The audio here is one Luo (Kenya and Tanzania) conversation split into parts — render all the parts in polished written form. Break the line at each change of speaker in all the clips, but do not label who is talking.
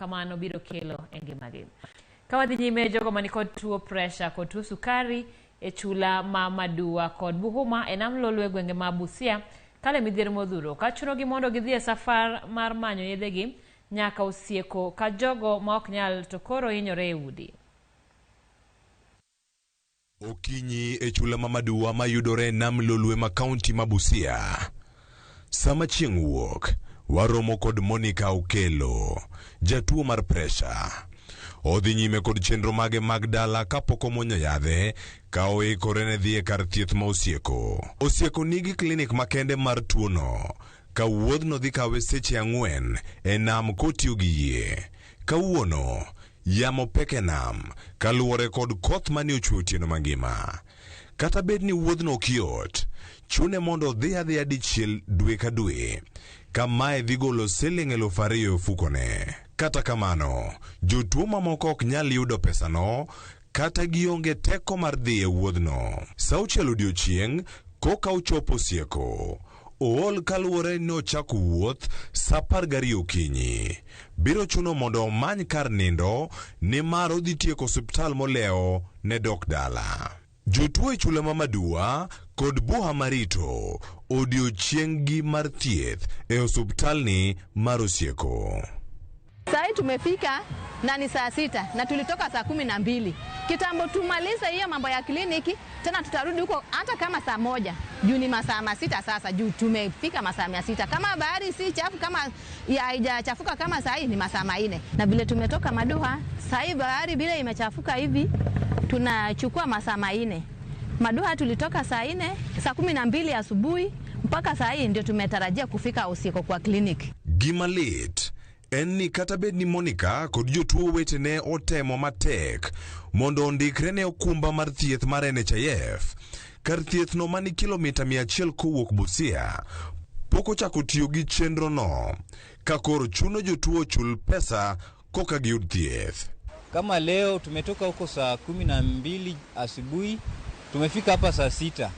Kamano biro kelo e ngimagi. Ka wadhi nyime, jogo manikod tuo presha kod tuo sukari e chula ma Madua kod Buhuma e nam Lolwe, gwenge ma Busia, kale midhiero modhuro ka chunogi mondo gidhi e safar mar manyo yedhegi nyaka Osieko, ka jogo ma ok nyal to koro hinyore e udi.
Okinyi e chula ma Madua mayudore e nam Lolwe ma kaunti ma Busia. Sama chieng' wuok, waromo kod Monica Okelo, jatuo mar presha. Odhi nyime kod chenro mage mag dala kapok omuonyo yadhe ka oikore ne dhi e kar thieth ma Osieko. Osieko nigi klinik makende mar tuono, ka wuodhno dhi kawe seche 4 e nam kotiyo gi yie. Kawuono, yamo pek e nam kaluwore kod koth mane ochwe otieno mangima. Kata bed ni wuodhno ok yot, chune mondo odhi adhiya dichiel dwe ka dwe, ka mae dhi golo siling 2000 e ofukone. Kata kamano, jotuo mamoko ok nyal yudo pesano kata gionge teko mar dhi e wuodhno. Sa 6 odiochieng' koka ochopo Osieko. Ool kaluwore ni nochako wuoth sa 12 okinyi. Biro chuno mondo omany kar nindo nimar odhi tieko osiptal molewo ne dok dala. Jotuo e chula ma Madua kod Buha marito odiochieng' gi mar thieth e osiptalni mar Osieko.
Sahii tumefika na ni saa 6 na tulitoka saa 12. Kitambo tumalize hiyo mambo ya kliniki, tena tutarudi huko hata kama saa 1 juu ni masaa 6 sasa, juu tumefika masaa 600. Kama bahari si chafu, kama haijachafuka kama saa hii ni masaa 4. Na vile tumetoka Maduha, saa hii bahari vile imechafuka hivi tunachukua masaa 4. Maduha tulitoka saa 4, saa 12 asubuhi mpaka saa hii ndio tumetarajia kufika usiku kwa kliniki.
Gima lit en ni kata bed ni Monica kod jotuo wetene otemo matek mondo ondikre ne okumba mar thieth mar NHIF, kar thieth no mani kilomita 100 kowuok Busia pok ochako tiyo gi chenro no, ka koro chuno jotuo ochul pesa koka giyud thieth.
Kama leo tumetoka huko saa 12 asubuhi, tumefika hapa saa 6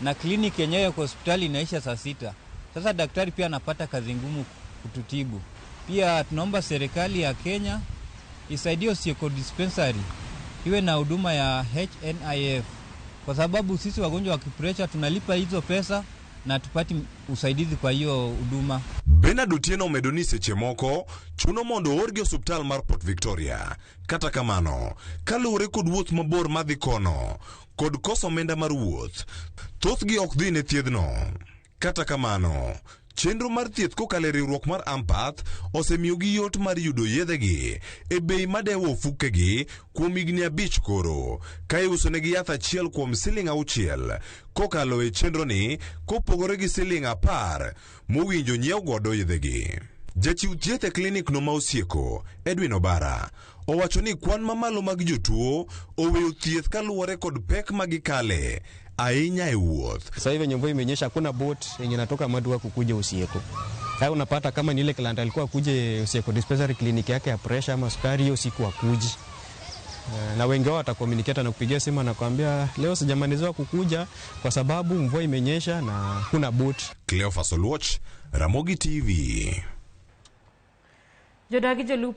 na kliniki yenyewe kwa hospitali inaisha saa 6. Sasa daktari pia anapata kazi ngumu kututibu. Pia tunaomba serikali ya Kenya isaidie Osieko dispensary iwe na huduma ya HNIF, kwa sababu sisi wagonjwa wa kipresha tunalipa hizo pesa na tupati usaidizi kwa hiyo huduma.
Bernard Otieno omedo ni seche moko chuno mondo oorgi e osiptal mar Port Victoria. Kata kamano, kaluwore kod wuoth mabor madhi kono kod koso omenda mar wuoth, thothgi ok dhi ne thiedhno. Kata kamano, chenro mar thieth kokalo e riwruok mar Ampath osemiyogi yot mar yudo yedhegi e bei madewo ofukegi kuom higni 5 koro, ka iusonegi yath achiel kuom siling 6 kokalo e chenroni kopogore gi siling 10 mowinjo nyiew godo yedhegi. Jachiw thieth e klinik no ma Osieko, Edwin Obara, owacho ni kwan mamalo mag jotuo oweyo thieth kaluwore kod pek ma gikale ahinya e wuoth.
Sasa hivi mvua imenyesha, hakuna boat yenye inatoka Madua kukuja Usieko. Sasa unapata kama ni ile client alikuwa akuje Usieko dispensary clinic yake ya pressure ama sukari, hiyo siku akuji. Na wengi wao watakomunicate na kupigia simu na kuambia leo sijamaliziwa kukuja kwa sababu mvua imenyesha na kuna boat.
Cleophas Oluoch, Ramogi TV.
Jodag gi jolupo.